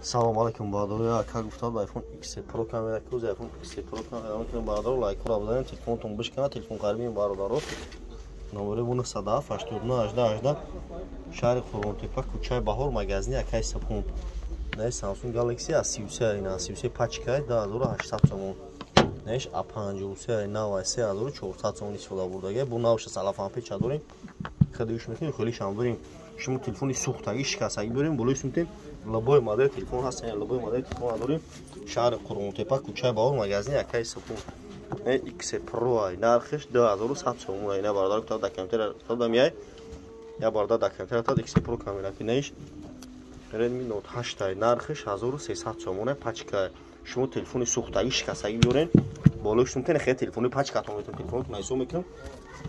Салом алейкум, бародаро. Ака гуфтад, iPhone X Pro камера куз, iPhone X Pro камера мекунем. Бародаро, лайкҳоро бизанед, телефонтон бишканад, телефон қарибин, бародаро. Номери 907 89 18 18, шаҳри Қурғонтепа, кӯчаи Баҳор, магазини акаи Сапун. Наи Samsung Galaxy A33, ина A33 пачкаи 2800 сомон. Наиш A53 нав 3400 сомон истифода бурдага. Бу навша салафан печа дорем. Хадиш мекунем, хеле шам дорем. Шумо телефони сӯхтагӣ, шикастагӣ дорем, болои сумтем, любой модели телефон ҳаст, любой модели телефон дорем. Шаҳри Қурғонтепа, кӯчаи Баҳор, магазини акаи Сапун. X Pro нархиш 2100 сомон. Ина бародар гуфта, дар компютер додам, яй я бародар дар компютер дод X Pro камера ки. Наиш Redmi Note 8 нархиш 1300 сомон, пачка. Шумо телефони сӯхтагӣ, шикастагӣ биёрен, болои сумтен, хеле телефони пачкатон метавон, телефонотон ҳисоб мекунам,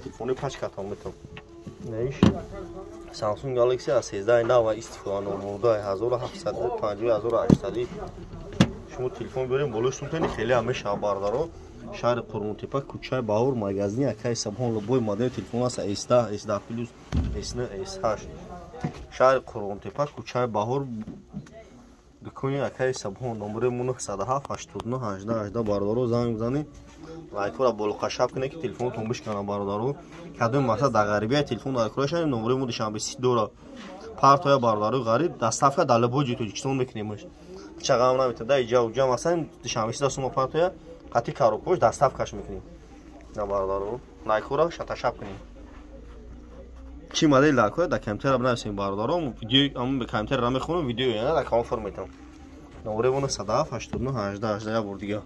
телефони пачкатон метавон. Наиш Samsung Galaxy A13 нав истифода намуда 1750, 1800. Шумо телефон биёрем, болои сумтени, хеле ҳам мешавад, бародаро. Шаҳри Қурғонтепа, кӯчаи Баҳор, магазини акаи Сабҳон. Любой модели телефон аст: S10, S10 Plus, S9, S8. Шаҳри Қурғонтепа, кӯчаи Баҳор, дукони акаи Сабҳон, номери 907 89 18 18. Бародаро, занг бизанед, лайкҳоро болоқашаб кунед, ки телефонотон бишканад. Бародаро, кадоми мақсад дар ғарибия телефон дар кӯраша, номери мо Душанбе си дора, партоя. Бародарои ғариб, доставка дар любой ҷои Тоҷикистон мекунемаш, чағам наметавон да иҷа уҷа. Масалан, Душанбе си сума партоя, қати коробкош доставкаш мекунем. На, бародаро, лайкҳоро шаташаб кунем. Чӣ модел дар кора, дар компютера бинависем, бародаро. Видео ам компютера мехонам, видео дар канал форм метавам. Номери 907 89 18 18 як бор дига.